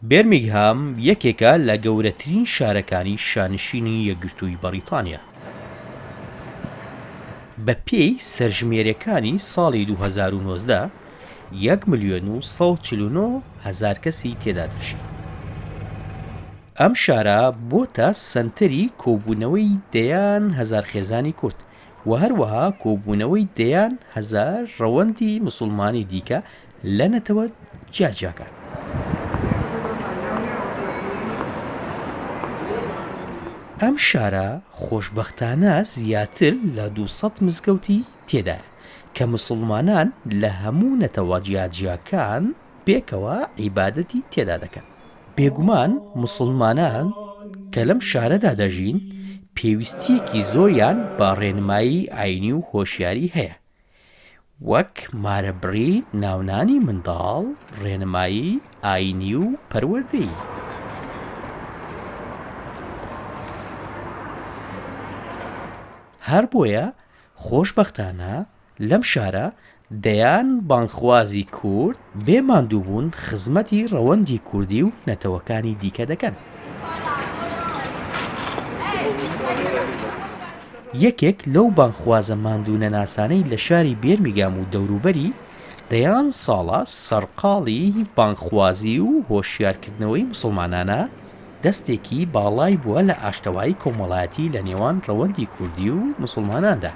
بێرمیگهام یەکێکە لە گەورەترین شارەکانی شانشینی یەکگرتووی بەڕیتانیا. بەپێی سەرژمێرییەکانی ساڵی 2019، یەک ملیۆن و 149 هەزار کەسی تێدا دەژی. ئەم شارە بۆتە سەنتەری کۆبوونەوەی دەیان هەزار خێزانی کورد و هەروەها کۆبوونەوەی دەیان هەزار ڕەوەندی موسوڵمانی دیکە لە نەتەوە جیاجیاکان. ئەم شارە خۆشبەختانە زیاتر لە 200 مزگەوتی تێدایە کە موسوڵمانان لە هەموو نەتەوە جیاجیاکان پێکەوە عیبادەتی تێدا دەکەن. بێگومان موسڵمانان کە لەم شارەدا دەژین پێویستییەکی زۆریان بە ڕێنمایی ئاینی و هۆشیاری هەیە وەک مارەبڕی، ناونانی منداڵ، ڕێنمایی ئاینی و پەروەردەیی. هەر بۆیە خۆشبەختانە لەم شارە دەیان بانگخوازی کورد بێ ماندووبوون خزمەتی ڕەوەندی کوردی و نەتەوەکانی دیکە دەکەن. یەکێک لەو بانگخوازە ماندوونەناسانەی لە شاری بێرمیگام و دەوروبەری دەیان ساڵە سەرقاڵی بانگخوازی و هۆشیارکردنەوەی موسڵمانانە، دەستێکی باڵای بووە لە ئاشتەوایی کۆمەڵایەتی لە نێوان ڕەوەندی کوردی و موسڵماناندا.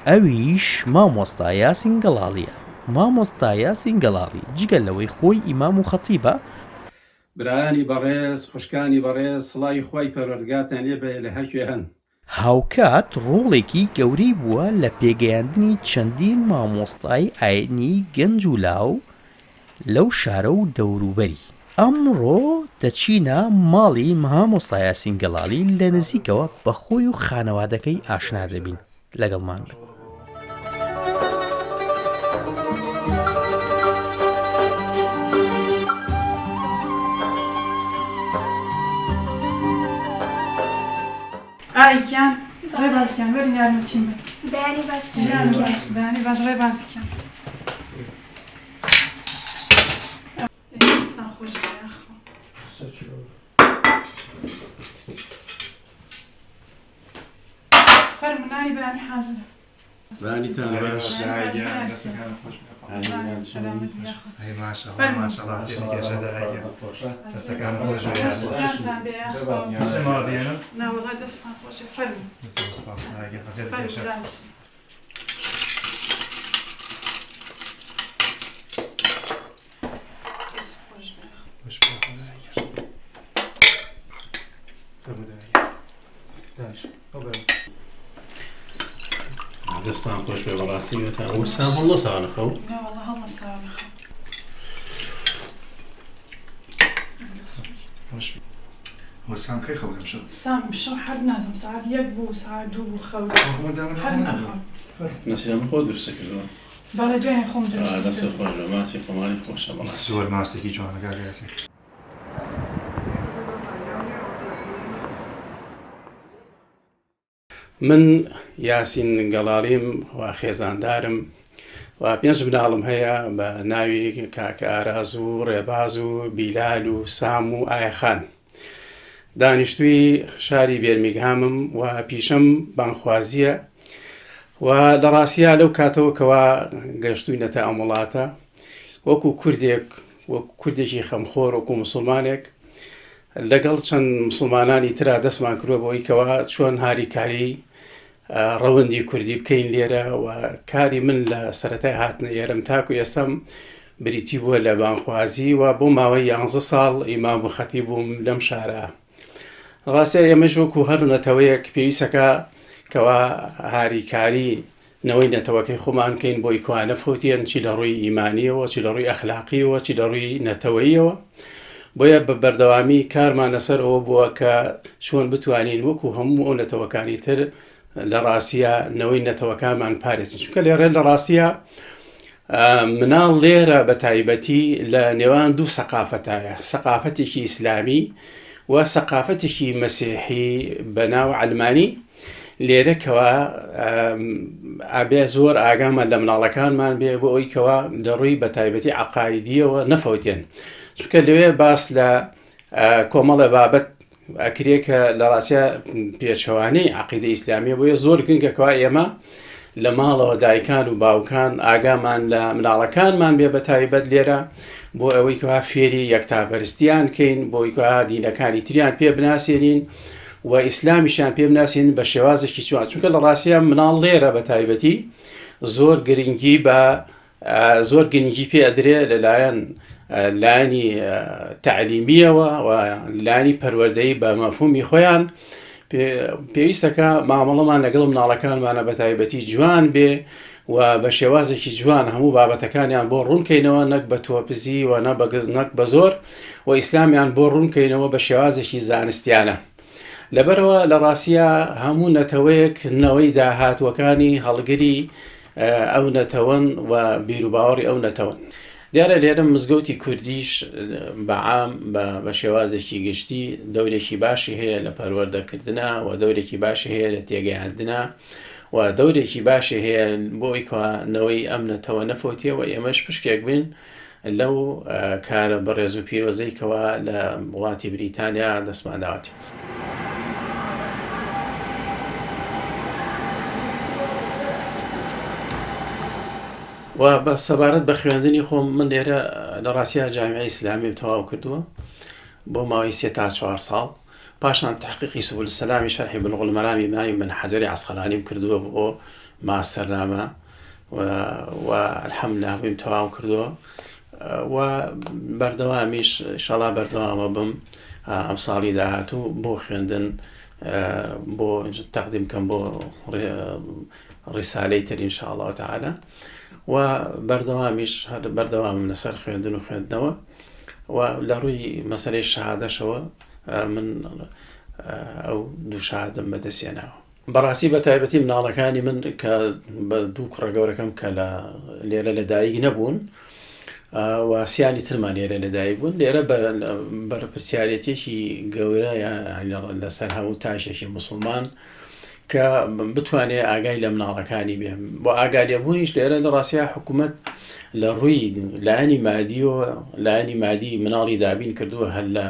ئەویش مامۆستا یاسین گەڵاڵییە. مامۆستا یاسین گەڵاڵی جگە لەوەی خۆی ئیمام و خەتیبە، برایانی بەڕێز، خوشکانی بەڕێز، سڵاوی خوای پەروەردگارتان لێ بێ لە هەر کوێ هەن. هاوکات ڕۆڵێکی گەورەی بووە لە پێگەیاندنی چەندین مامۆستای ئاینی گەنج و لاو لەو شارە و دەوروبەری. ئەمڕۆ دەچینە ماڵی مامۆستا یاسین گەڵاڵی لە نزیکەوە بە خۆی و خانەوادەکەی ئاشنا دەبین، لەگەڵمان بن. ئای گیان ڕێباز گیان وەرن یارمەتیم بن. بەیانی باش ژیان باش بەیانی باش ڕێباز گیان. دەستان خۆش بێ یاخوا. فەرموو نانی بەیانی حازرە. بەیانیتان باش. دەستان خۆش بێ بەڕاستی بێتان وسام هەڵنەساوە لە خەو وەسام کەی خەوت ئەمشەو؟ سام بشەو هەر نازم سەعات یەک بوو سەعات دوو بوو خەوت هەر ناخەوم. نەسیرە من خۆت دروستت کردووە؟ بەڵێ دوێنێ خۆم دروستم کرد. دەستت خۆش بێ ماسی خۆماڵی خۆشە بەڕاستی. زۆر ماستێکی جوانە کاکە یاسین. من یاسین گەڵاڵیم و خێزاندارم و پێنج مناڵم هەیە بە ناوی کاکە ئاراز و ڕێباز و بیلال و سام و ئایەخان. دانیشتووی شاری بێرمیگهامم و پیشەم بانگخوازییە و لە ڕاستیا لەو کاتەوە کەوا گەشتوینەتە ئەم وڵاتە وەکو کوردێک وەکو کوردێکی خەمخۆر وەکو مسلمانێک لەگەڵ چەند مسلمانانی ترا دەستمان کردوە بەوەی کەوا چۆن هاریکاری ڕەوەندی کوردی بکەین لێرە و کاری من لە سەرەتای هاتنە ئێرەم تاکو ئێستام بریتی بووە لە بانخوازی و بۆ ماوەی یانزە ساڵ ئیمام و خەتی بووم لەم شارە ڕاستە ئێمەش وەکو هەر نەتەوەیەک پێویستەکە کەوا هاریکاری نەوەی نەتەوەکەی خۆمان بکەین بۆی کوا نەفەوتێن چی لە ڕووی ئیمانیەوە چی لە ڕووی ئەخلاقیەوە چی لە ڕووی نەتەوەیەوە بۆیە بە بەردەوامی کارمان لەسەر ئەوە بووە کە چۆن بتوانین وەکو هەموو ئەو نەتەوەکانی تر لە ڕاستیە نەوەی نەتەوەکانمان پارێزین چونکە لێرە لە ڕاستیە مناڵ لێرە بە تایبەتی لە نێوان دوو سەقافەتایە سەقافەتێکی ئیسلامی و سەقافەتێکی مەسیحی بە ناو عەلمانی. لێرە کەوا ئەبێ زۆر ئاگامان لە مناڵەکانمان بێ بۆ ئەوی کەوا لە ڕووی بە تایبەتی عقاعدیەوە نەفەوتێن چونکە لەوێ باس لە کۆمەڵە بابەت ئەکرێ کە لە ڕاستیا پێچەوانەی عقیدە ئیسلامیە بۆیە زۆر گرنگە کەوا ئێمە لە ماڵەوە دایکان و باوکان ئاگامان لە مناڵەکانمان بێ بە تایبەت لێرە بۆ ئەوەی کەوا فێری یەکتاپەرستیان کەین بۆی کەوا دینەکانی تریان پێ بناسێنین و ئیسلامیشیان پێ بناسێنین بە شێوازێکی جوان چونکە لە ڕاستیا مناڵ لێرە بە تایبەتی زۆر گرنگی بە زۆر گرنگی پێ ئەدرێ لەلایەن لایەنی تەعلیمیەوە و لایەنی پەروەردەیی بە مەفهومی خۆیان پێویستەکە مامەڵەمان لەگەڵ مناڵەکانمانە بە تایبەتی جوان بێ و بە شێوازێکی جوان هەموو بابەتەکانیان بۆ ڕوونکەینەوە نەک بە تۆپزی و نە بەگز نەک بە زۆر و ئیسلامیان بۆ ڕوونکەینەوە بە شێوازێکی زانستیانە لەبەرەوە لە ڕاستە هەموو نەتەوەیەک نەوەی داهاتوەکانی هەڵگری ئەو نەتەوەن و بیروباوەڕی ئەو نەتەوەن. دیارە لێرە مزگەوتی کوردیش بە عام بە شێوازێکی گشتی دەورێکی باشی هەیە لە پەروەردەکردنا و دەورێکی باشی هەیە لە تێگەیاندنا و دەورێکی باشی هەیە بۆ ئەوی کەوا نەوەی ئەم نەتەوە نەفەوتێ و ئێمەش پشکێک بین لەو کارە بەڕێز و پیرۆزەی کەوا لە وڵاتی بریتانیا دەستمان داوەتی. و بە سەبارەت بە خوێندنی خۆم من لێرە لە ڕاستیا جامیعەی ئیسلامیم تەواو کردووە بۆ ماوەی سێ تا چوار ساڵ پاشان تحقیقی سبل السلامی شەرحی بلوغ المرامی ئیمامی بن حەجەری عەسقەلانیم کردووە بۆ ماستەرنامە و الحمدلله هەموویم تەواو کردووە و بەردەوامیش ئینشاڵا بەردەوامە بم ئەم ساڵی داهاتوو بۆ خوێندن بۆ تەقدیم کەم بۆ ڕیسالەی تر إن شاء الله تعالی و بەردەوامیش هەر بەردەوامم لەسەر خوێندن و خوێندنەوە و لە ڕووی مەسەلەی شەهادەشەوە من ئەو دوو شەهادەم بەدەستهێناوە. بەڕاستی بە تایبەتی مناڵەکانی من کە بە دوو کوڕە گەورەکەم کە لە لێرە لە دایک نەبوون و سیانی ترمان لێرە لە دایک بوون لێرە بەرپرسیارەتێکی گەورە لەسەر هەموو تاکێکی مسلمان کە بتوانێ ئاگای لە مناڵەکانی بێ بۆ ئاگا لێبوونیش لێرە لە ڕاستیا حکوومەت لە ڕووی لایەنی مادیەوە لایەنی مادی مناڵی دابین کردووە هەر لە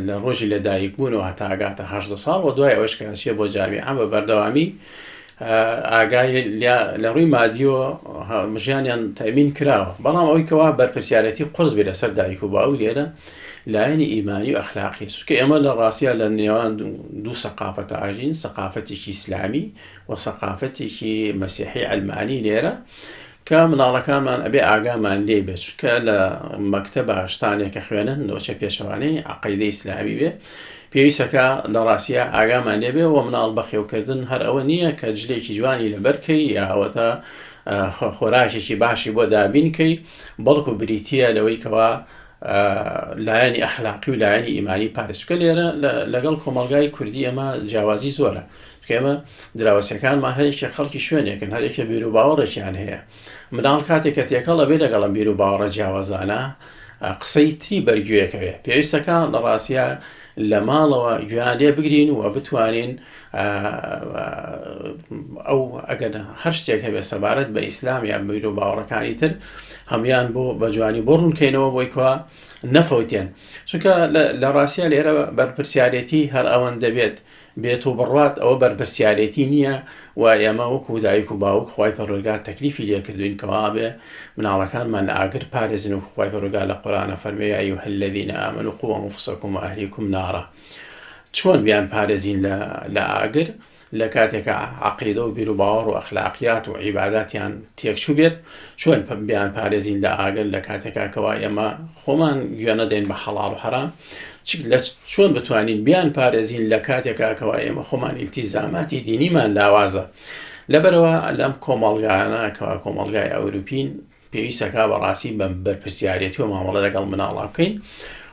لە ڕۆژی لە دایک بوونەوە هەتا ئاگاتە هەدە ساڵ و دوای ئەوەش کە ئەچێ بۆ جامیعە بە بەردەوامی ئاگای لە ڕووی مادیەوە ژیانیان تەمین کراوە بەڵام ئەوەی کەوا بەرپرسیارەتی قرس بێ لەسەر دایک و باوک لێرە لایەنی ئیمانی و ئەخلاقی چونکە ئێمە لە ڕاستیا لە نێوان دوو سەقافەتە ئاژین سەقافەتێکی ئیسلامی و سەقافەتێکی مەسیحی عەلمانی لێرە کە مناڵەکانمان ئەبێ ئاگامان لێ بێت چونکە لە مەکتەبە شتانێک کە خوێنن لۆچە پێچەوانەی عقیدەی ئیسلامی بێ پێویستەکە لە ڕاستیا ئاگامان لێ بێ و مناڵ بەخێوکردن هەر ئەوە نییە کە جلێکی جوانی لەبەرکەی یا ئەوەتا خۆراکێکی باشی بۆ دابین کەی بەڵکو بریتە لەوەی کەوا لایەنی ئەخلاقی و لایەنی ئیمانی پارێز چونکە لێرە لەگەڵ کۆمەڵگای کوردی ئێمە جیاوازی زۆرە چونکە ئێمە دراوسێکانمان هەرێکێک خەڵکی شوێنێکن هەرێکێ بیر و باوەڕێکیان هەیە مناڵ کاتێک کە تێکەڵ ئەبێ لەگەڵ ئەم بیر و باوەڕە جیاوازانە قسەی تری بەرگوێکەوێ پێویستەکە لە ڕاستە لە ماڵەوە گوێیان لێ بگرین و بتوانین ئەو ئەگەر هەر شتێک هەبێ سەبارەت بە ئیسلام یان بیر و باوەڕەکانی تر هەموان بۆ بە جوانی بۆ ڕوونکەینەوە بۆی کوا نەفەوتێن چونکە لە ڕاستە لێرە بەرپرسیارەتی هەر ئەوەند دەبێت بێت و بڕوات ئەوە بەرپرسیارێتی نییە و ئێمە وەکو دایک و باوک خوای پەروەردگار تەکلیفی لێکردوین کەوا بێ مناڵەکانمان لە ئاگر پارێزن و خوای پەروەردگار لە قورئانە فەرموێ یا ایها الذین آمنوا قوا انفسکم و اهلیکم نارا چۆن بیان پارێزین لە لە ئاگر لە کاتێکا عەقیدە و بیروباوەڕ و ئەخلاقیات و عیباداتیان تێکچوو بێت چۆن بیان پارێزین لە ئاگر لە کاتێکا کەوا ئێمە خۆمان گوێ نەدەین بە حەڵاڵ و حەرام لە چۆن بتوانین بیان پارێزین لە کاتێکا کەوا ئێمە خۆمان ئیلتیزاماتی دینیمان لاوازە لەبەرەوە لەم کۆمەڵگانە کەوا کۆمەڵگای ئەوروپین پێویستەکا بەڕاستی بە بەرپرسیارێتی و مامەڵە لەگەڵ مناڵا بکەین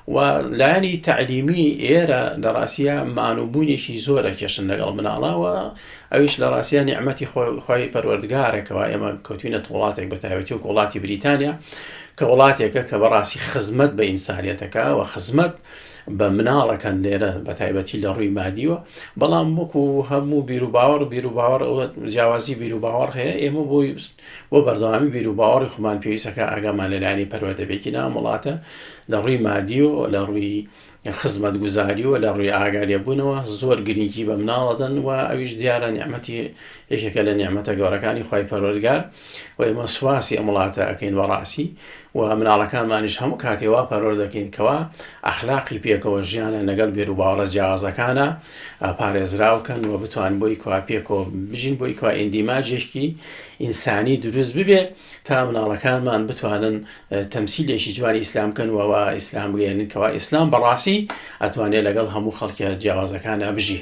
و لایەنی تەعلیمی ئێرە لە ڕاستە مانوبوونێکی زۆرە کێشن لەگەڵ مناڵاوە ئەویش لە ڕاستە نیعممەتی خۆی پەروەردگارێکەوە ئێمە کەوتوینە وڵاتێک بە تایبەتی و وڵاتی بریتانیا کە وڵاتێکە کە بەڕاستی خزمەت بە ئینسانیەتەکە و خزمەت. بە مناڵەکەن لێرە بە تایبەتی لە ڕووی مادیوە بەڵام وەکو هەموو بیر و باوەڕ بیر و باوەڕ جیاوازی بیر و باوەڕ هەیە ئێمە بۆی بۆ بەردەوامی بیر و باوەڕی خۆمان پێویستەکە ئاگامان لە لایەنی پەروەردە بێکی نام وڵاتە لە ڕووی مادی و لە ڕووی خزمەتگوزاری و لە ڕووی ئاگالێبوونەوە زۆر گرنگی بە مناڵ ئەدەن و ئەویش دیارە نیعمەتی یەکێکە لە نیعمەتە گەورەکانی خوای پەروەردگار و ئێمە سواسی ئەم وڵاتە ئەکەین بە ڕاستی و مناڵەکانمانیش هەموو کاتێ وا پەروەردە دەکەین کەوا ئەخلاقی پێکەوە ژیانە لەگەڵ بێروباوەڕە جیاوازەکانە پارێزراو کەن و بتوان بۆی کوا پێکەوە بژین بۆی کوا ئیندیماجێکی ئینسانی دروست ببێ تا مناڵەکانمان بتوانن تەمسیلێکی جوانی ئیسلام بکەن و وا ئیسلام بگەیەنن کەوا ئیسلام بەڕاستی ئەتوانێت لەگەڵ هەموو خەڵکە جیاوازەکانە بژی.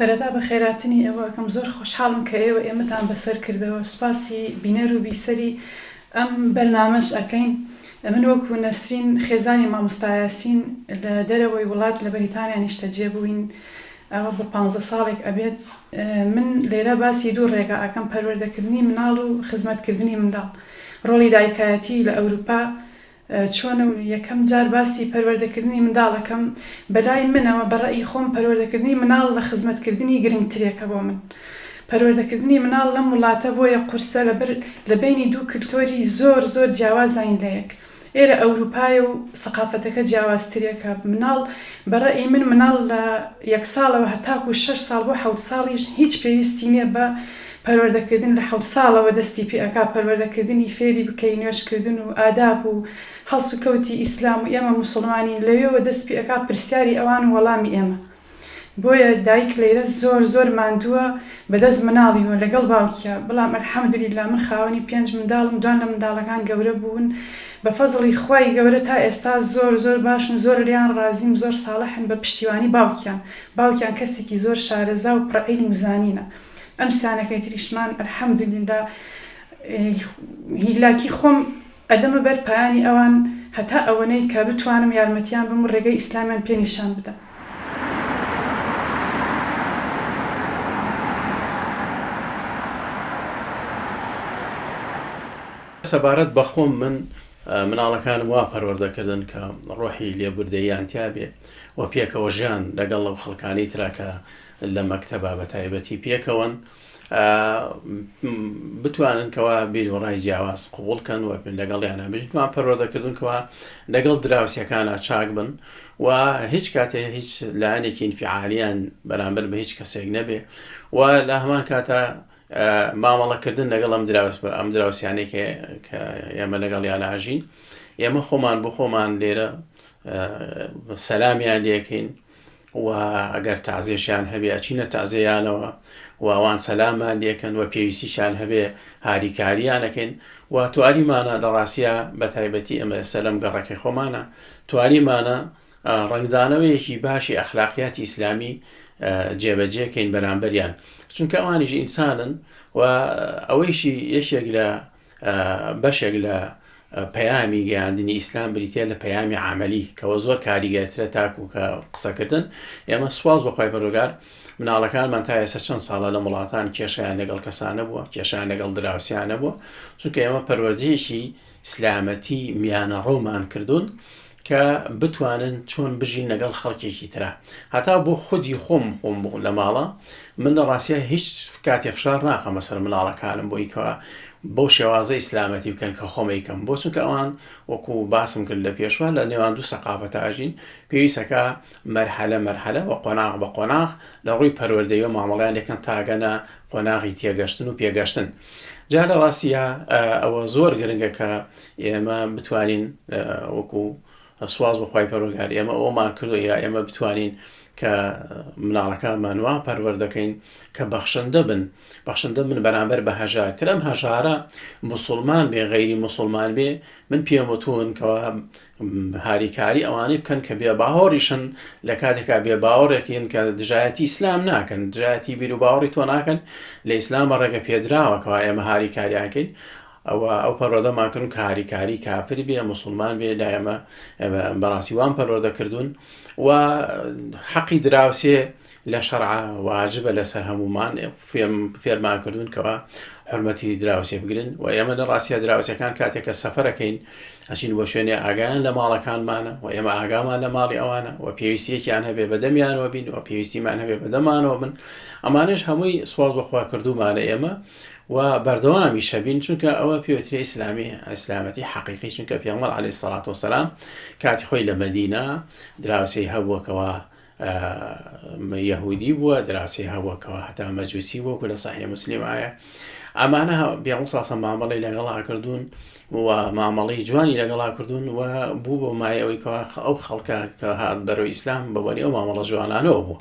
سەرەتا بەخێراتنی ئێوە ئەکەم زۆر خۆشحاڵم کە ئێوە ئێمەتان بەسەر کردەوە سوپاسی بینەر و بیسەری ئەم بەرنامەش ئەکەین من وەکو نەسرین خێزانی مامۆستا یاسین لە دەرەوەی وڵات لە بەریتانیا نیشتەجێ بووین ئەوە بە پانزە ساڵێک ئەبێت من لێرە باسی دوو ڕێگا ئەکەم پەروەردەکردنی مناڵ و خزمەتکردنی منداڵ ڕۆڵی دایکایەتی لە ئەوروپا چۆنە و یەکەم جار باسی پەروەردەکردنی منداڵ ئەکەم، بەلای منەوە بە ڕەئی خۆم پەروەردەکردنی مناڵ لە خزمەتکردنی گرنگترێکە بۆ من. پەروەردەکردنی مناڵ لەم وڵاتە بۆیە قورسە لەبەر لە بەینی دوو کلتۆری زۆر زۆر جیاوازاین لە یەک. ئێرە ئەوروپایە و سەقافەتەکە جیاوازترێکە. مناڵ بە ڕەئی من مناڵ لە یەک ساڵەوە هەتاکوو شەش ساڵ بۆ حەوت ساڵیش هیچ پێویستی نیە بە پەروەردەکردن لە حەوت ساڵەوە دەستی پێ ئەکا پەروەردەکردنی فێری بکەی نوێژکردن و ئاداب و هەڵسوکەوتی ئیسلام و ئێمە موسڵمانین لەوێوە دەست پێ ئەکا پرسیاری ئەوان و وەڵامی ئێمە بۆیە دایک لەیرە زۆر زۆر ماندووە بەدەست مناڵیوە لەگەڵ باوکیا بەڵام الحمدللە من خاوەنی پێنج منداڵم دوان لە منداڵەکان گەورە بوون بە فەزڵی خوای گەورە تا ئێستا زۆر زۆر باشن و زۆر لێیان ڕازیم زۆر ساڵحن بە پشتیوانی باوکیان باوکیان کەسێکی زۆر شارەزا و پڕ عیلم و زانینە ئەم سیانەکەی تریشمان الحمدللە هیلاکی خۆم ئەدەمە بەر پایانی ئەوان هەتا ئەوەنەی کە بتوانم یارمەتیان بم و ڕێگەی ئیسلامیان پێ نیشان بدەم. سەبارەت بە خۆم من مناڵەکانم وا پەروەردە کردن کە ڕۆحی لێبوردەییان تیا بێ و پێکەوە ژیان لەگەڵ ئەو خەڵکانەی ترا کە لە مەکتەبا بە تایبەتی پێکەوەن بتوانن کەوا بیر و ڕای جیاواز قوبڵ کەن و لەگەڵیانە بژین مان پەروەردەکردن کەوا لەگەڵ دراوسەکانە چاک بن و هیچ کاتێ هیچ لایەنێکی ئینفعالیان بەرامبەر بە هیچ کەسێک نەبێ و لە هەمان کاتە مامەڵەکردن لەگەڵ ئەم دراوس بە ئەم دراوسیانەی کە ئێمە لەگەڵیان ئاژین ئێمە خۆمان بۆ خۆمان لێرە سەلامیان لەکەین و ئەگەر تازێشیان هەبێ ئەچینە تازێیانەوە و ئەوان سەلامان لێکەن و پێویستیشان هەبێ هاریکاریانەکەین و تواریمانە لە ڕاستە بە تایبەتی ئەمە ئێستا لەم گەڕەکەی خۆمانە تواریمانە ڕەنگدانەوەیەکی باشی ئەخلاقیاتی ئیسلامی جێبەجێکەین بەرامبەریان چونکە ئەوانیش ئینسانن و ئەوەیشی یەکێک لە بەشێک لە پەیامی گەیاندنی ئیسلام بریتە لە پەیامی عملی کەەوە زۆر کاریگەرترە تاکو کە قسەکردن ئێمە سواز بەخوای پەرۆگار مناڵەکانمان تا ئێستا چەند ساڵە لە وڵاتان کێشیان لەگەڵ کەسانە بووە کێشیان لەگەڵ دراوسیانە بووە چونکە ئێمە پەروەردەیەکی ئیسلامەتی میانەڕەومان کردوون کە بتوانن چۆن بژین لەگەڵ خەڵکێکی ترا هەتا بۆ خودی خۆم خۆم بۆ لە ماڵە من لە ڕاستە هیچ کاتێ فشار ناخەمە سەر مناڵەکانم بۆی کە بەو شێوازە ئیسلامەتی بکەن کە خۆمەیکەم بۆ چونکە ئەوان وەکو باسم کرد لە پێشوە لە نێوان دوو سەقافەتە ئەژین پێویستەکە مەرحەلە مەرحەلە و قۆناغ بە قۆناغ لە ڕووی پەروەردەیەوە مامەڵەیان لەکەن تاگەنە قۆناغی تێگەشتن و پێگەشتن جا لە ڕاستیە ئەوە زۆر گرنگە کە ئێمە بتوانین وەکو سواز بەخوای پەروەردگار ئێمە ئەومان کردو یا ئێمە بتوانین کە مناڵەکانمان وا پەروەردەکەین کە بەخشندە بن بەخشندە بن بەرامبەر بە هەژارتر ئەم هەژارە مسلمان بێ غەیری مسلمان بێ من پێم وتون کەوا هاریکاری ئەوانەی بکەن کە بێ باوەڕیشن لە کاتێکا بێ باوەڕێکین کە دژایەتی ئیسلام ناکەن دژایەتی بیر و باوەڕی تۆ ناکەن لە ئیسلامە ڕێگە پێدراوە کەوا ئێمە هاریکاریانکەین ئەوە ئەو پەروەردەمان کردن کە هاریکاری کافر بێ مسلمان بێ لای ئێمە بەڕاستی وان پەروەردە کردوون و حەقی دراوسێ. لە شەرعا واجبە لەسەر هەموومان فێرمان کردوون کەوا حرمەتی دراوسێ بگرن و ئێمە لە ڕاستیا دراوسەکان کاتێک کە سەفەرەکەین ئەچین بۆ شوێنێ ئاگایان لە ماڵەکانمانە و ئێمە ئاگامان لە ماڵی ئەوانە و پێویستیەکیان هەبێ بە دەمیانەوە بین و پێویستیمان هەبێ بە دەمانەوە بن ئەمانەش هەمووی سوپاس بەخوا کردومانە ئێمە و بەردەوامیش هەبین چونکە ئەوە پێوترێ ئیسلامی ئیسلامەتی حەقیقی چونکە پێغەمبەر عەلەیهی سەڵات وەسەلام کاتی خۆی لە مەدینە دراوسێی هەبووە کەوا یەهودی بووە دراوسێی هەبووە کەوا هەتا مەجوسی بووە کە لە سەحیح مسلم ئایا ئەمانە پێغەمبەر ساسە مامەڵەی لەگەڵا کردوون و مامەڵەی جوانی لەگەڵا کردوون و بوو بۆ مای ئەوەی کەوا ئەو خەڵکە کە هات بەرەو ئیسلام بەوەری ئەو مامەڵە جوانانەوە بوو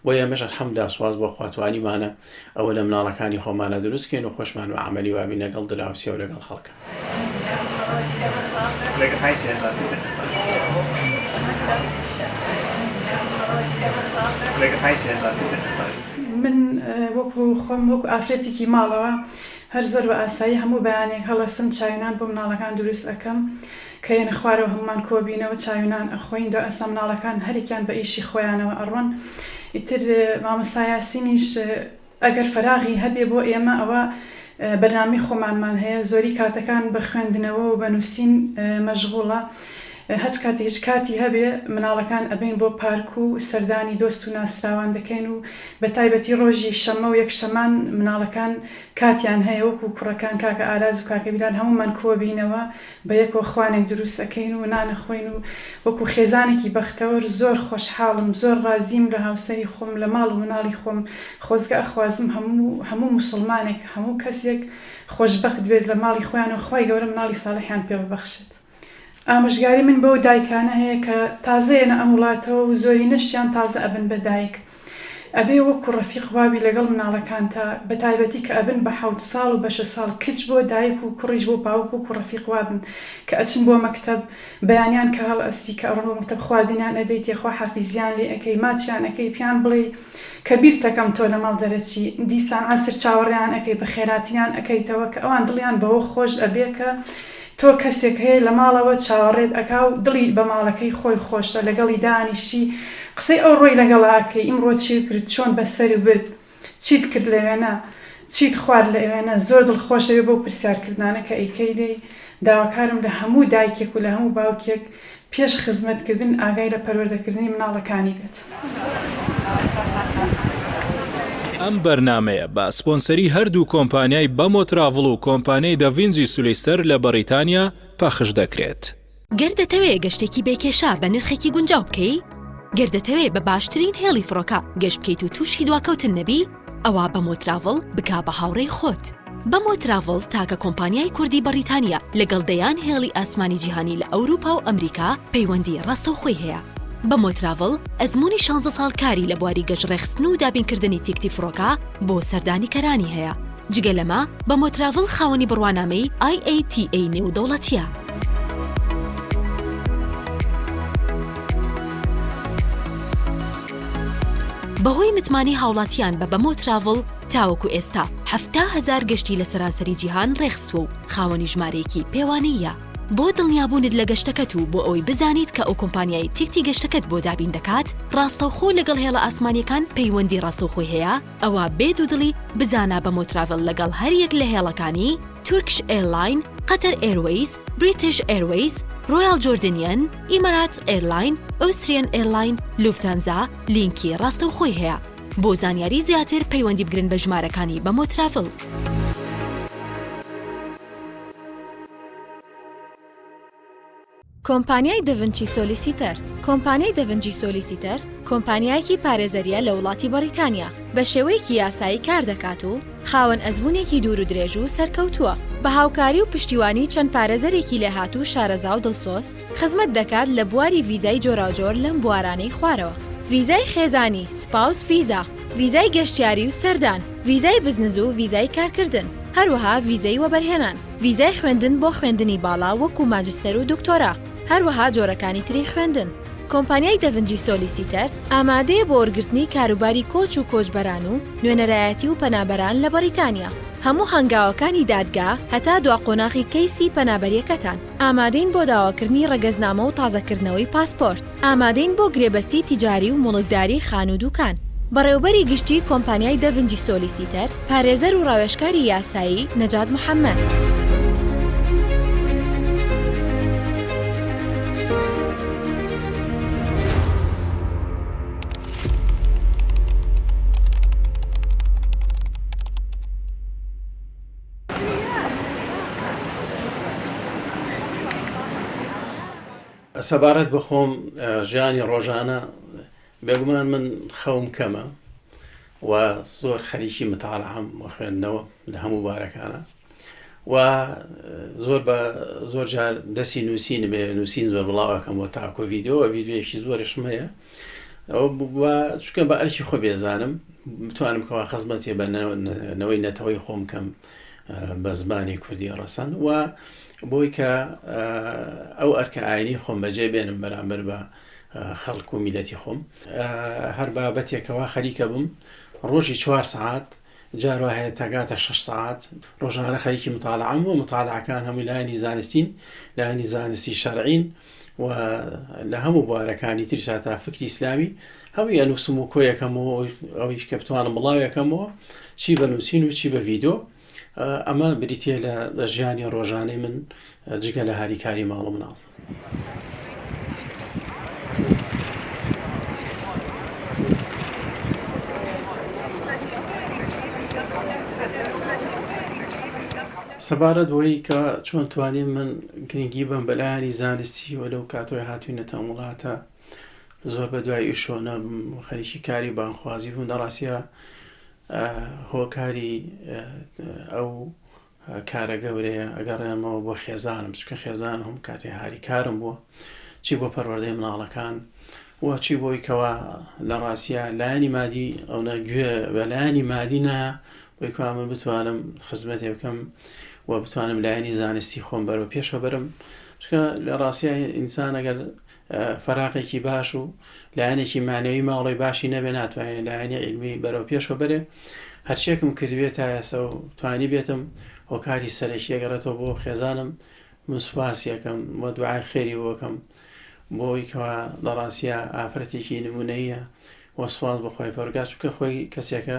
بۆ ئێمەش الحمدلله سوپاس بۆ خوا توانیمانە ئەوە لە مناڵەکانی خۆمانا دروست کەین و خۆشمان بە عەمەلی وابین لەگەڵ دراوسێ و لەگەڵ خەڵکا. من وەکو خۆم وەکو ئافرەتێکی ماڵەوە هەر زۆر بە ئاسایی هەموو بەیانێک هەڵەسم چایونان بۆ مناڵەکان دروست ئەکەم کە یەنە خوارەوە هەموومان کۆبینەوە چایونان ئەخۆین دو ئەسا مناڵەکان هەرێکیان بە ئیشی خۆیانەوە ئەڕۆن ئیتر مامۆستا یاسینیش ئەگەر فەراغی هەبێ بۆ ئێمە ئەوە بەرنامەی خۆمانمان هەیە زۆری کاتەکان بە خوێندنەوە و بە نووسین مەشغوڵە هەچ کاتێکیش کاتی هەبێ مناڵەکان ئەبەین بۆ پارک و سەردانی دۆست و ناسراوان دەکەین و بە تایبەتی ڕۆژی شەممە و یەکشەمان مناڵەکان کاتیان هەیە وەکو کوڕەکان کاکە ئاراز و کاکە بیلال هەموومان کۆبینەوە بەیەکەوە خوانێک دروست ئەکەین و نان ئەخۆین و وەکو خێزانێکی بەختەوەر زۆر خۆشحاڵم زۆر ڕازیم لە هاوسەری خۆم لە ماڵ و مناڵی خۆم خۆزگە ئەخوازم هەموو هەموو موسڵمانێک هەموو کەسێک خۆشبەخت بێت لە ماڵی خۆیان و خوای گەورە مناڵی ساڵحیان پێ ببەخشێت. ئامۆژگاری من بەو دایکانە هەیە کە تازە یەنە ئەم وڵاتەوە و زۆرینەشیان تازە ئەبن بە دایک ئەبێ وەکو ڕەفیق وابی لەگەڵ مناڵەکانتا بەتایبەتی کە ئەبن بە حەوت ساڵ و بە شە ساڵ کچ بۆ دایک و کوڕیش بۆ باوک وەکو ڕەفیق وابن کە ئەچن بۆ مەکتەب بەیانیان کە هەڵئەستی کە ئەڕۆن بۆ مەکتەب خواردنیان ئەدەیتێ خواحافیزیان لێ ئەکەی ماچیان ئەکەی پیان بڵێی کە بیرتەکەم تۆ لە ماڵ دەرەچی دیسان عەسر چاوەڕێیان ئەکەی بەخێراتیان ئەکەیتەوە کە ئەوان دڵیان بەوە خۆش ئەبێ کە تۆ کەسێک هەیە لە ماڵەوە چاوەڕێت ئەکا و دڵی بە ماڵەکەی خۆی خۆشە لەگەڵی دانیشی قسەی ئەو ڕۆی لەگەڵا ئەکەی ئیمڕۆ چیت کرد چۆن بەسەرو برد چیت کرد لەوێنە چیت خوارد لە ئەوێنە زۆر دڵخۆش ئەبێ بەو پرسیار کردنانە کە ئەیکەی لێی داواکارم لە هەموو دایکێک و لە هەموو باوکێک پێش خزمەت کردن ئاگای لە پەروەردە کردنی مناڵەکانی بێت. ئەم بەرنامەیە بە سپۆنسەری هەردوو کۆمپانیای بەمۆ تراڤڵ و کۆمپانیای دەڤینجی سولیستەر لە بەڕیتانیا پەخش دەکرێت. گەر دەتەوێ گەشتێکی بێ کێشە بە نرخێکی گونجاو بکەی؟ گەر دەتەوێ بە باشترین هێڵی فڕۆکە گەشت بکەیت و تووشی دواکەوتن نەبی؟ ئەوا بەمۆ تراڤڵ بکە بە هاوڕێی خۆت. بەمۆ تراڤڵ تاکە کۆمپانیای کوردی بەڕیتانییە لەگەڵ دەیان هێڵی ئاسمانی جیهانی لە ئەوروپا و ئەمریکا پەیوەندی ڕاستەوخۆی هەیە. بەمۆ تراڤڵ ئەزموونی شانزە ساڵ کاری لە بواری گەشت ڕێکخستن و دابینکردنی تیکتی فڕۆکە بۆ سەردانیکەرانی هەیە. جگە لەمە بەمۆ تراڤڵ خاوەنی بڕوانامەی IATA نێودەوڵەتییە. بەهۆی متمانەی هاوڵاتیان بە بەمۆ تراڤڵ تاوەکو ئێستا 70 هەزار گەشتی لە سەرانسەری جیهان ڕێکخستووە و خاوەنی ژمارەیەکی پێوانەییە. بۆ دڵنیابوونت لە گەشتەکەت و بۆ ئەوەی بزانیت کە ئەو کۆمپانیایەی تیکتی گەشتەکەت بۆ دابین دەکات ڕاستەوخۆ لەگەڵ هێڵە ئاسمانییەکان پەیوەندی ڕاستەوخۆی هەیە، ئەوا بێ دوودڵی بزانە بەمۆ تراڤڵ لەگەڵ هەریەک لە هێڵەکانی، تورکش ئێرلاین، قەتەر ئێروەیز، بریتش ئێروەیز، ڕۆیاڵ جۆردنیەن، ئیماراتس ئێرلاین، ئۆستریەن ئێرلاین، لوفتانزا، لینکی ڕاستەوخۆی هەیە. بۆ زانیاری زیاتر پەیوەندی بگرن بە ژمارەکانی بەمۆ تراڤڵ. کۆمپانیای دەڤنچی سۆلیسیتەر کۆمپانیای دەڤنجی سۆلیسیتەر کۆمپانیایەکی پارێزەرییە لە وڵاتی بەڕیتانیا، بە شێوەیەکی یاسایی کار دەکات و خاوەن ئەزموونێکی دوور و درێژ و سەرکەوتووە. بە هاوکاری و پشتیوانی چەند پارێزەرێکی لێهاتوو و شارەزا و دڵسۆز خزمەت دەکات لە بواری ڤیزای جۆراوجۆر لەم بوارانەی خوارەوە، ڤیزای خێزانی، spouse visa، ڤیزای گەشتیاری و سەردان، ڤیزای بزنز و ڤیزای کارکردن، هەروەها ڤیزەی وەبەرهێنان. ڤیزای خوێندن بۆ خوێندنی باڵا وەکو ماجستەر و دکتۆرا، هەروەها جۆرەکانی تری خوێندن. کۆمپانیای دەڤنجی سۆلیسیتەر ئامادەیە بۆ وەرگرتنی کاروباری کۆچ و کۆچبەران و نوێنەرایەتی و پەنابەران لە بەڕیتانیا. هەموو هەنگاوەکانی دادگا هەتا دوا قۆناغی کەیسی پەنابەریەکەتان. ئامادەین بۆ داواکردنی ڕەگەزنامە و تازەکردنەوەی پاسپۆرت. ئامادەین بۆ گرێبەستی تیجاری و موڵکداری خانوو دوکان. بەڕێوبەری گشتی کۆمپانیای دەڤنجی سۆلیسیتەر، پارێزەر و ڕاوێژکاری یاسایی، نەجات محەمەد. سەبارەت بە خۆم ژیانی ڕۆژانە بێگومان من خەوم کەمە و زۆر خەریکی متاڵعەم و خوێندنەوە لە هەموو بارەکانە و زۆر بە زۆر جار دەسی نووسین بێ نووسین زۆر بڵاوەکەم بۆ تاکۆ ڤیددیو ڤیددیوەکی زۆرشم هەیە ئەو چکە بە ئەرکی خۆ بێزانم بتوانم کەوا خزمەتێ بە نەوەی نەتەوەی خۆم کەم بە زمانی کوردی ڕەسەن و بۆی کە ئەو ئەرکە ئاینی خۆم بەجێ بێنم بەرامبەر بە خەڵک و میلەتی خۆم هەر بابەتێکەوە خەریکە بم ڕۆژی چوار سعات جار وا هەیە تاگاتە شەش سعات ڕۆژانە خەریکی متاالعام و متاالعەکان هەمووی لایەنی زانستین لایەنی زانستی شەرعین و لە هەموو بوارەکانی تریشا تا فکری ئیسلامی هەمووی ئەنووسم و کۆیەکەمەوە ئەویش کە بتوانم بڵاوێکەمەوە چی بە نووسین و چی بە ڤیدۆ ئەمە بریتە لە ژیانی ڕۆژانەی من جگە لە هاریکاری ماڵ و مناڵ. سەبارەت بەوەی کە چۆن توانیم من گرنگی بەم بە لایەنی زانستی و لەو کاتەوەی هاتوینەتە ئەم وڵاتە زۆر بە دوای ئیشۆ نەبم و خەریکی کاری بانخوازی بووم لە ڕاستیا هۆکاری ئەو کارە گەورەیە ئەگەڕێنمەوە بۆ خێزانم چونکە خێزان هەم کاتێ هاریکارم بووە چی بۆ پەروەردەی مناڵەکان و چی بۆی کەوا لە ڕاستیا لایەنی مادی ئەونە گوێ بە لایەنی مادی نا بۆی کەوا من بتوانم خزمەتێ بکەم و بتوانم لایەنی زانستی خۆم بەرەو پێشەوە بەرم چونکە لە ڕاستیا ئینسان ئەگەر فەراقێکی باش و لایەنێکی مانەوی ماڵی باشی نەبێ ناتوانێت لایەنی عیلمی بەرەو پێشەوە بەرێ هەرچێکم کردبێت تا ئێستا و توانی بێتم هۆکاری سەرەکی ئەگەڕێتەوە بۆ خێزانم من سوپاسی ئەکەم و دوعای خێری بۆ ئەکەم بۆ ئەوەی کەوا لە ڕاستیا ئافرەتێکی نمونەیە و سوپاس بۆ خۆی پەرگا چونکە خۆی کەسێکە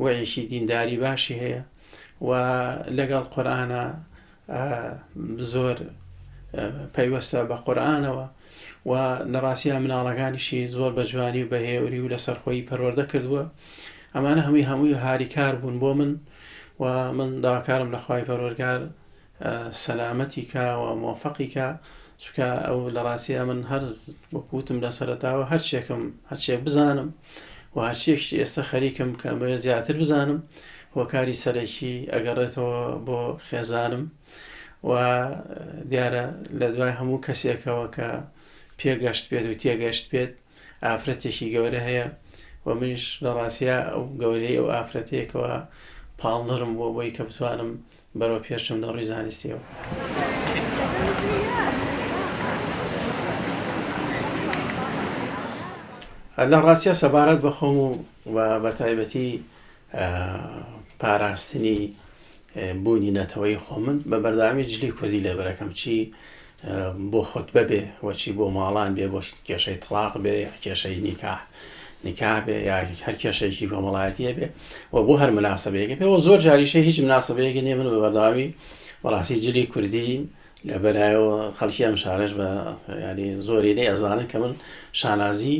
وعیەکی دینداری باشی هەیە و لەگەڵ قورئانە زۆر پەیوەستە بە قورئانەوە و لە ڕاستیا مناڵەکانیشی زۆر بە جوانی و بە هێوری و لەسەرخۆیی پەروەردە کردووە ئەمانە هەمووی هەمووی هاریکار بوون بۆ من و من داواکارم لە خوای پەروەردگار سەلامەتی کا و مۆفەقی کا چونکە ئەو لە ڕاستیا من هەر وەکو وتم لە سەرەتاوە هەرچێکم هەرچێک بزانم و هەرچیەکی ئێستا خەریکم کە ئەمەوێت زیاتر بزانم هۆکاری سەرەکی ئەگەڕێتەوە بۆ خێزانم و دیارە لە دوای هەموو کەسێکەوە کە پێگەشت بێت و تێگەشت بێت ئافرەتێکی گەورە هەیە و منیش لە ڕاستیا ئەو گەورەی ئەو ئافرەتەیەکەوە پاڵنەرم بووە بۆی کە بتوانم بەرەو پێشم لە ڕووی زانستیەوە. لە ڕاستیا سەبارەت بە خۆم و بە تایبەتی پاراستنی بوونی نەتەوەی خۆ من بە بەردەوامی جلی کوردی لەبەرەکەم چی بۆ خوتبە بێ و چی بۆ ماڵان بێ بۆ کێشەی تڵاق بێ یا کێشەی نیکاح نیکاح بێ یا هەر کێشەیەکی کۆمەڵایەتیە بێ و بۆ هەر مناسبەیەکە پێ و زۆر جاریشە هیچ مناسبەیەکی نییە من بە بەردەوامی بەڕاستی جلی کوردی لەبەرایەوە خەڵکی ئەم شارەش بە ینی زۆرینەی ئەزانن کە من شانازی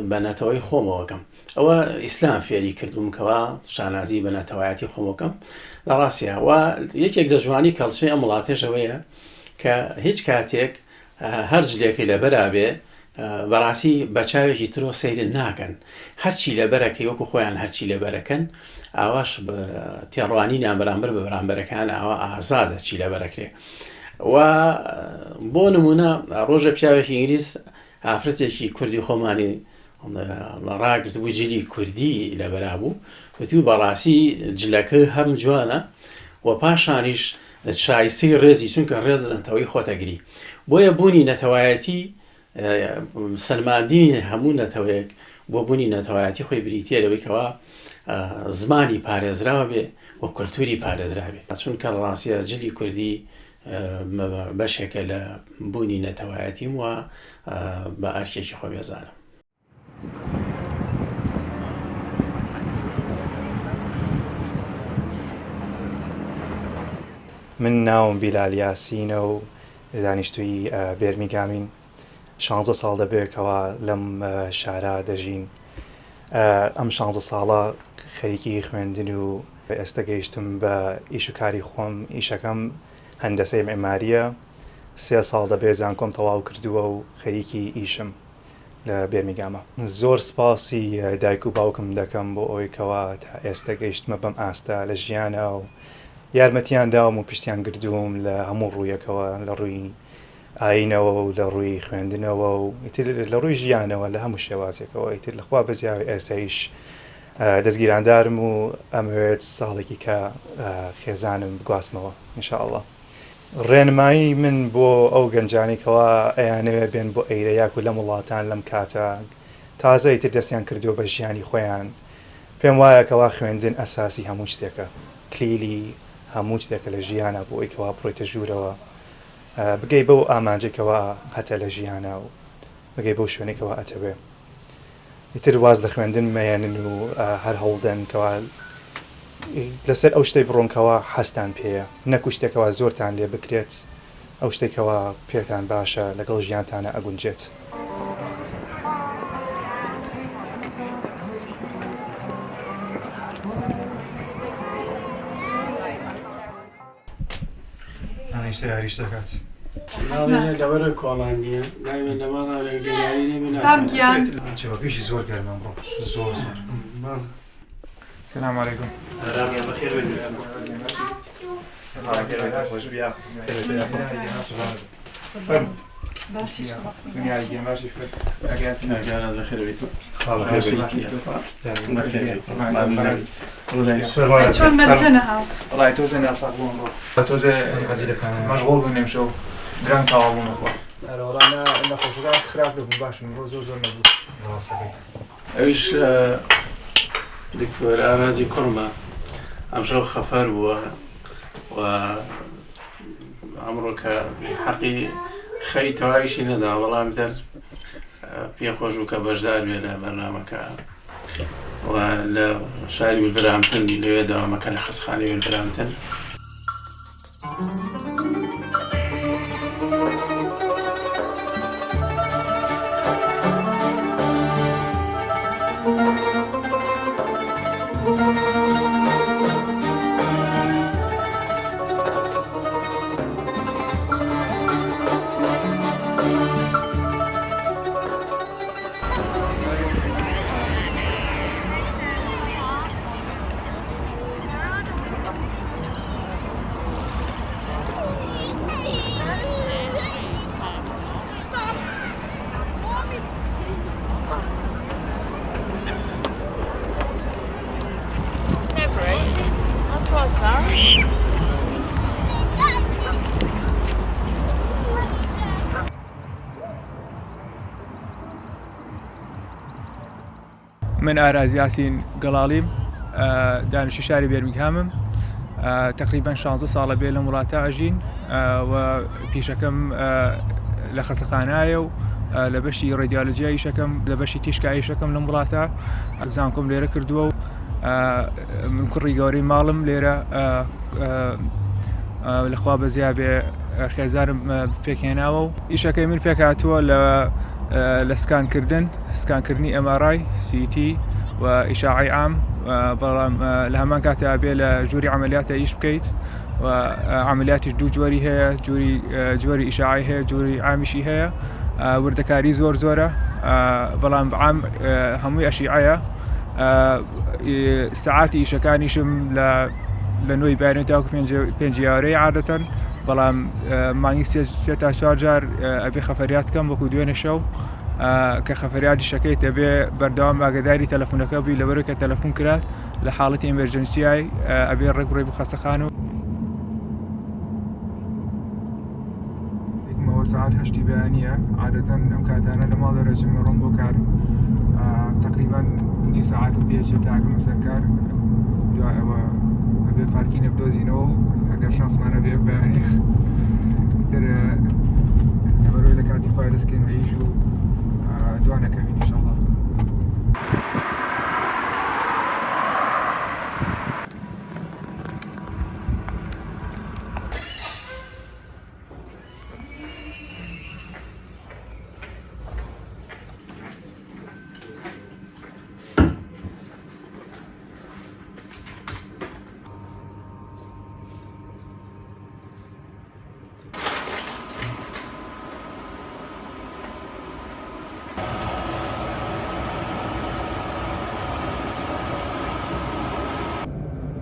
بە نەتەوەی خۆمەوە کەم ئەوە ئیسلام فێری کردوم کەوا شانازی بە نەتەوایەتی خۆمەوە کەم لە ڕاستیا و یەکێک لە جوانی کەڵچەی ئەم وڵاتێش ئەوەیە کە هیچ کاتێک هەر جلێکی لەبەرا بێ بەڕاستی بە چاوێکی ترۆ سەیرن ناکەن هەرچی لەبەرەکەی وەکو خۆیان هەرچی لەبەرەکەن ئاواش تێڕوانینیان بەرامبەر بە بەرامبەرەکان ئاوا ئازادە چی لەبەرەکرێ و بۆ نمونە ڕۆژە پیاوێکی ئینگلیس ئافرەتێکی کوردی خۆمانی ڕاگرتبوو جلی کوردی لەبەرا بوو وتی بەڕاستی جلەکە هەم جوانە و پاشانیش شایستەی ڕێزی چونکە ڕێز لە نەتەوەی خۆتەگری بۆیە بوونی نەتەوایەتی سەلماندنی هەموو نەتەوەیەک بۆ بوونی نەتەوایەتی خۆی بریتە لەوەی کەوا زمانی پارێزراوە بێ و کولتوری پارێزراوێ چونکە ڕاستە جلی کوردی بەشێکە لە بوونی نەتەوایەتیم و بە ئەرکێکی خۆم ئەزانم. من ناوم بیلال یاسینە و دانیشتووی بێرمیگامین. شانزە ساڵ دەبێ کەوا لەم شارە دەژین. ئەم شانزە ساڵە خەریکی خوێندن و ئێستە گەیشتم بە ئیش و کاری خۆم. ئیشەکەم هەندەسەی معمارییە. سێ ساڵ دەبێ زانکۆم تەواو کردووە و خەریکی ئیشم لە بێرمیگامە. زۆر سپاسی دایک و باوکم دەکەم بۆ ئەوەی کەوا تا ئێستە گەیشتمە بەم ئاستە لە ژیانا و یارمەتیان داوم و پشتیان گردووم لە هەموو ڕوویەکەوە لە ڕووی ئایینەوە و لە ڕووی خوێندنەوە و ئیتر لە ڕووی ژیانەوە لە هەموو شێوازێکەوە ئیتر لە خوا بەزیاوی ئێستایش دەستگیراندارم و ئەمەوێت ساڵێکی کە خێزانم بگوازمەوە ان شاء اللە. ڕێنمایی من بۆ ئەو گەنجانەی کەوا ئەیانەوێ بێن بۆ ئەیرە یاکو لەم وڵاتان لەم کاتە تازە ئیتر دەستیان کردووە بە ژیانی خۆیان پێم وایە کەوا خوێندن ئەساسی هەموو شتێکە کلیلی هەموو شتێکە لە ژیانا بۆ ئەوەی کەوا بڕۆیتە ژوورەوە بگەی بەو ئامانجەی کەوا هەتە لە ژیانا و بگەی بەو شوێنەی کەوا ئەتەوێ ئیتر واز لە خوێندن مەیەنن و هەر هەوڵدەن کەوا لەسەر ئەو شتەی بڕۆن کەوا حەزتان پێیە نەکو شتێک کەوا زۆرتان لێ بکرێت ئەو شتەی کەوا پێتان باشە لەگەڵ ژیانتانا ئەگونجێت. ئەمیش یاریش دەکات. مناڵینە لەوەرە کۆڵان نییە ناوێ لە ماڵا گەریاری نەبێ سام گیان. جەوەکەیشی زۆر گەرمە ئەمڕۆ زۆر زۆر. سلام علیکم. چۆن مەرزەنە هاو وەڵای تۆزێ ناساغ بووم ڕۆ تۆزێ مەشغوڵ بووم ئەمشەو درەنگ تەواو بووم بەخوا. ئەرێ وەڵا نا نەخۆشەکان خراپ نەبوون باشن ڕۆ زۆر زۆر نەبوو. ئەویش دکتۆر ئارازی کوڕمە ئەمشەو خەفەر بووە و ئەمڕۆ کە حەقی خەوی تەواویشی نەدا بەڵام تر پێخۆش بوو کە بەشدار بێ لە بەرنامەکە و لە شاری ولڤرامتن لەوێ دەوامەکە لە خەسخانەی ولڤرامتن. من ئاراز یاسین گەڵاڵیم دانیشتوی شاری بێرمینگهامم تقریبا 16 ساڵە بێ لەم وڵاتە ئەژین و پیشەکەم لە خەسەخانایە و لە بەشی ڕێدیالۆجیا ئیشەکەم لە بەشی تیشکا ئیشەکەم لەم وڵاتە زانکۆم لێرە کردووە و من کوڕی گەورەی ماڵم لێرە لەخوا بەزیا بێ خێزانم پێکهێناوە و ئیشەکەی من پێکهاتووە لە لە سکانکردن سکانکردنی MRI CT و ئیشاعی عام بەڵام لە هەمان کاتدا بێ لە ژووری عملیاتە ئیش بکەیت و عملیاتیش دوو جۆری هەیە جۆری جۆری ئیشاعی هەیە جۆری عامیشی هەیە وردەکاری زۆر زۆرە بەڵام عام هەمووی ئەشیعەیە سەعاتی ئیشەکانیشم لە لە نۆی بەیانی تاوەکو پێنج یارەی عادەتەن بەڵام مانگی سێ تا چوار جار ئەبێ خەفەریات کەم وەکو دوێنێ شەو کە خەفەریاتی شەکەی دەبێ بەردەوام ئاگداری تەلەفۆنەکە بووی لەبەرەوەی کە تەلەفۆن کرات لە حاڵەتی emergency یای ئەبێ ڕێک بڕێ بۆ خەستەخانە و ئەوە سەعات هەشتی بەیانییە عادەتەن ئەم کاتانە لە ماڵ دەرەچم ڕۆم بۆ کار تقریبان نیو سەعاتم پێچێت تاگەمە سەر کار دوای ئەوە ئەبێ parking ە بدۆزینەوە و ئەگەر شانسمانە بێ بەیانی تر لەبەرەوەی لە کاتی خۆی دەستکەین بە ئیش و دوانەکەوین ئینشەڵڵا.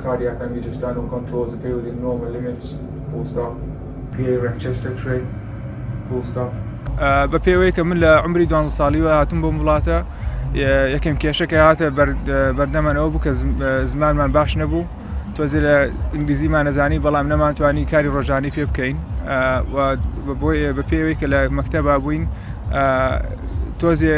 Cardiac and mediastinal contours appear within normal limits. Full stop. PA rec chest X-ray. Full stop. بە پێوەی کە من لە عمری دوانزە ساڵیوە هاتووم بۆم وڵاتە یەکەم کێشە کە هاتە بەردەمان ئەوە بوو کە زمانمان باش نەبوو تۆزێ لە ئینگلیزیمان نەزانی بەڵام نەمانتوانی کاری ڕۆژانی پێ بکەین بۆیە بە پێوەی کە لە مەکتەبا بووین تۆزێ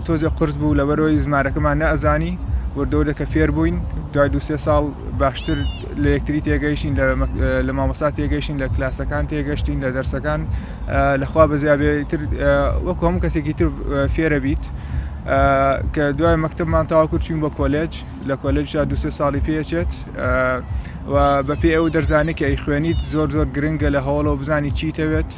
تۆزێ قرس بوو لەبەرەوەی زمانەکەمان نەئەزانی وردەوردە کە فێر بووین دوای دوسێ ساڵ باشتر لە یەکتری تێگەیشتین لە مامۆستا تێگەیشتین لە کلاسەکان تێگەشتین لە دەرسەکان لەخوا بەزیابێ تر وەکو هەموو کەسێکی تر فێرە بیت کە دوای مەکتەبمان تاواکو چوین بۆ کۆلێج لە کۆلێجدا دوسێ ساڵی پێچێت و بەپێی ئەو دەرزانەی کە ئەیخوێنیت زۆر زۆر گرنگە لە هەوڵەوە بزانی چیتەوێت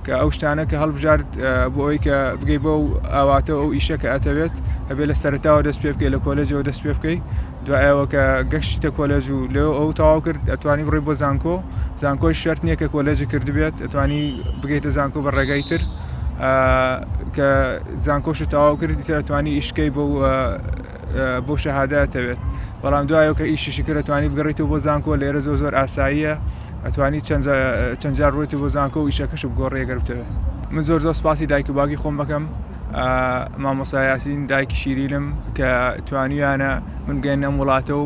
کە ئەو شتانە کە هەڵبژارد بۆ ئەوەی کە بگەی بەو ئاواتە ئەو ئیشە کە ئەتەوێت ئەبێ لە سەرتاوە دەست پێ بکەی لە کۆلێجەوە دەست پێ بکەی دوایەوە کە گەشتیتە کۆلێج و لێ ئەو تەواو کرد ئەتوانی بڕی بۆ زانکۆ زانکۆی شەرت نییە کە کۆلێجی کردبێت ئەتوانی بگەیتە زانکۆ بە ڕێگای تر کە زانکۆش تەواو کرد تر ئەتوانی ئیشکەی بۆ بۆ شەهادە ئەتەوێت بەڵام دوایەوە کە ئیشیشی کرد ئەتوانی بگەڕێیتەوە بۆ زانکۆ لێرە زۆر زۆر ئاساییە ئەتوانی چەند جار ڕۆیتەوە بۆ زانکۆ و ئیشەکەش بگۆڕی ئەگەر بتەوێت من زۆر زۆر سپاسی دایک و باوکی خۆم بکەم مامۆستا یاسین دایکی شیرینم کە توانیویانە من بگەین ئەم وڵاتە و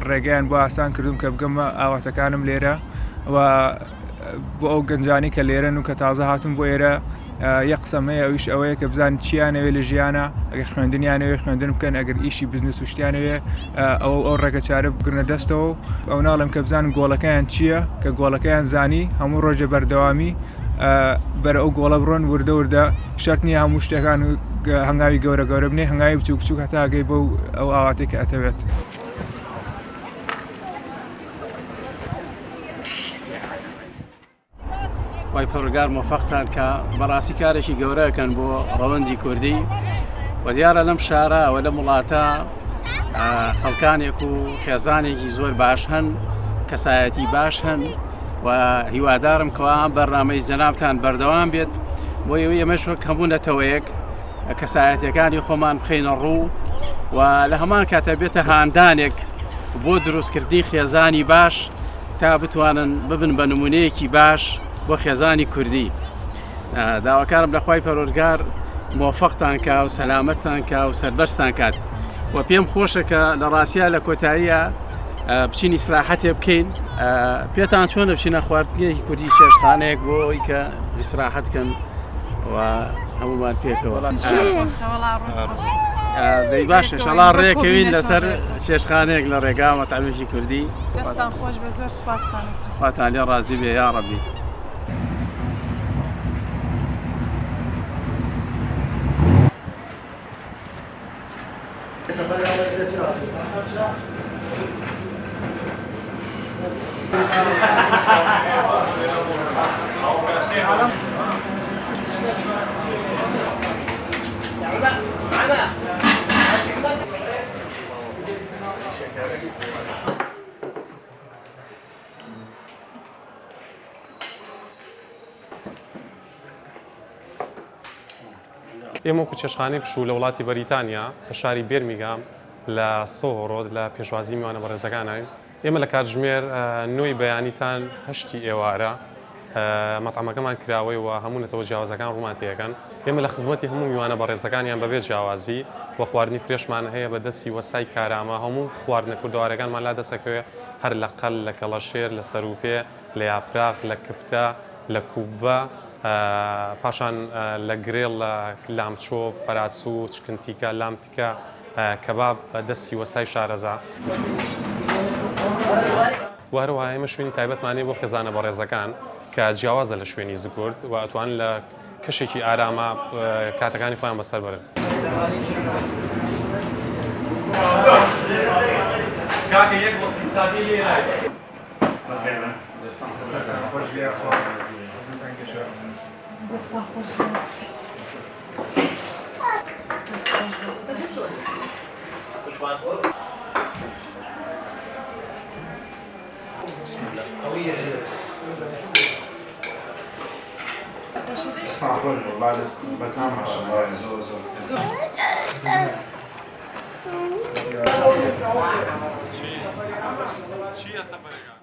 ڕێگەیان بۆ ئاسان کردوم کە بگەمە ئاواتەکانم لێرە و بۆ ئەو گەنجانی کە لێرەن و کە تازە هاتون بۆ ئێرە یەک قسەم هەیە ئەویش ئەوەیە کە بزان چیانەوێ لە ژیانە ئەگەر خوێندنیانەوێ خوێندن بکەن ئەگەر ئیشی بزنس و شتیانەوێ ئەو ئەو ڕێگە چارە بگرنە دەستەوە ئەو ناڵم کە بزانن گۆڵەکەیان چییە کە گۆڵەکەیان زانی هەموو ڕۆژێ بەردەوامی بەرە ئەو گۆڵە بڕۆن وردە وردە شەرت نییە هەموو شتەکان هەنگاوی گەورە گەورە بنێ هەنگاوی بچوک بچوک هەتاگەی بەو ئەو ئاواتێک کە ئەتەوێت. خوای پەروەردگار مۆفەقتان کا بەڕاستی کارێکی گەورە ئەکەن بۆ ڕەوەندی کوردی و دیارە لەم شارە و لەم وڵاتە خەڵکانێک و خێزانێکی زۆر باش هەن کەسایەتی باش هەن و هیوادارم کەوا ئەم بەرنامەی جەنابتان بەردەوام بێت بۆ ئەوەی ئێمەش وەک هەموو نەتەوەیەک کەسایەتەکانی خۆمان بخەینە ڕوو و لە هەمان کاتە بێتە هاندانێک بۆ دروستکردنی خێزانی باش تا بتوانن ببن بە نمونەیەکی باش بۆ خێزانی کوردی داواکارم لە خوای پەروەردگار مۆفەقتان کا و سەلامەتتان کا و سەربەرزتان کات و پێم خۆشە کە لە ڕاستیا لە کۆتاییە بچین ئیسراحەتێ بکەین پێتان چۆنە بچینە خواردنێکی کوردی چێشتخانەیەک بۆ ئەوەی کە ئیسراحەت کەن و هەمومان پێکەوە دەی باشە شەڵا ڕێکەوین لەسەر چێشتخانەیەک لە ڕێگا مەتعەمێکی کوردی دەستان خۆش بە زۆر سپاستان خواتان لێ ڕازی بێ یا ڕەبی. ئێمە وەکو چێشتخانەی پشوو لە وڵاتی بەریتانیا لە شاری بێرمیگام لە سۆهۆ ڕۆد لە پێشوازی میوانە بەڕێزەکاناین. ئێمە لە کاتژمێر نۆی بەیانی تا هەشتی ئێوارە مەتعەمەکەمان کراوەی و هەموو نەتەوە جیاوازەکان ڕوومان تێیەکەن. ئێمە لە خزمەتی هەموو میوانە بەڕێزەکانیان بەبێ جیاوازی و خواردنی فرێشمان هەیە بە دەستی وەسای کارامە هەموو خواردنە کوردەوارەکانمان لا دەسەکەوێ هەر لە قەل لە کەڵەشێر لە سەروپێ لە یاپراخ لە کفتە لە کوبە پاشان لە گرێڵ لە لامچۆ پەراسوو چکن تیکا لام تکە کەباب بە دەستی وەسای شارەزا. وە هەروەها ئێمە شوێنی تایبەتمان هەیە بۆ خێزانە بەڕێزەکان کە جیاوازە لە شوێنی زگورد و ئەتوانن لە کەشێکی ئاراما کاتەکانی خۆیان بەسەر بەرن. چییە سەفەرەکە؟